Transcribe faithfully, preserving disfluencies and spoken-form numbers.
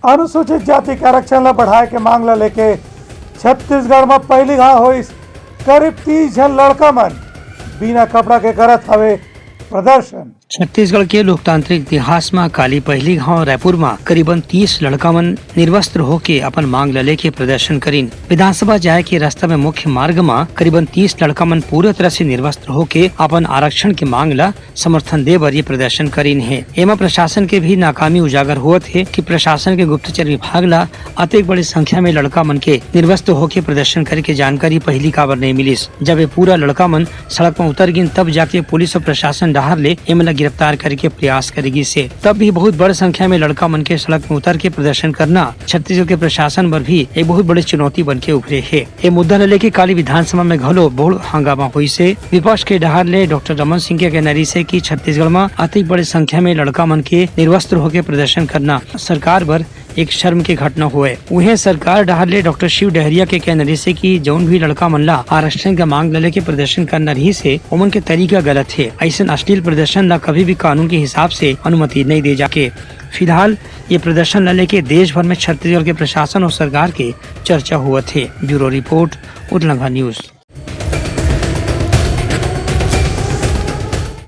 अनुसूचित जाति के आरक्षण ला बढ़ाए के मांग ला लेके छत्तीसगढ़ म पहिली घाव होइस। करीब तीस झन लड़का मन बिना कपड़ा के करत हवे प्रदर्शन। छत्तीसगढ़ के लोकतांत्रिक इतिहास म काली पहिली घाव रायपुर म करीबन तीस लड़का मन निर्वस्त्र होके अपन मांग ला लेके प्रदर्शन करिन। विधानसभा जाए के रास्ता में मुख्य मार्ग म करीबन तीस लड़का मन पूरा तरह से निर्वस्त्र होके अपन आरक्षण के मांग ला समर्थन दे बर ये प्रदर्शन करिन हे। एमा प्रशासन के भी नाकामी उजागर होवत हे कि प्रशासन के गुप्तचर विभाग ला अतेक बड़े संख्या में लड़का मन के निर्वस्त्र होके प्रदर्शन करे के जानकारी पहिली काबर नहीं मिलिस। जब ये पूरा लड़का मन सड़क में उतर गिन, तब जाके पुलिस और प्रशासन डहार ले एमन ला गिरफ्तार करे के प्रयास करे गिस हे। तब भी बहुत बड़ संख्या में लड़का मन के सड़क में उतर के प्रदर्शन करना छत्तीसगढ़ के प्रशासन बर भी एक बहुत बड़ी चुनौती बन के उभरे हे। ये मुद्दा ल लेके काली विधानसभा में घलो बहुत हंगामा होइस हे। विपक्ष के डहार ले डॉक्टर रमन सिंह के कहना रहिस हे कि छत्तीसगढ़ में अतिक बड़े संख्या में लड़का मन के निर्वस्त्र होके प्रदर्शन करना सरकार बर एक शर्म के घटना होय। उहें सरकार डहार ले डॉक्टर शिव डहरिया के कहना रहिस हे कि जौन भी लड़का मन ला आरक्षण के मांग ल लेके प्रदर्शन करना रहिस हे, ओमन के तरीका गलत हे। अइसन अश्लील प्रदर्शन ला कभी भी कानून के हिसाब से अनुमति नहीं दे जाके। फिलहाल ये प्रदर्शन ला लेके देश भर में छत्तीसगढ़ के प्रशासन और सरकार के चर्चा होवत हे। ब्यूरो रिपोर्ट, उतलंघा न्यूज।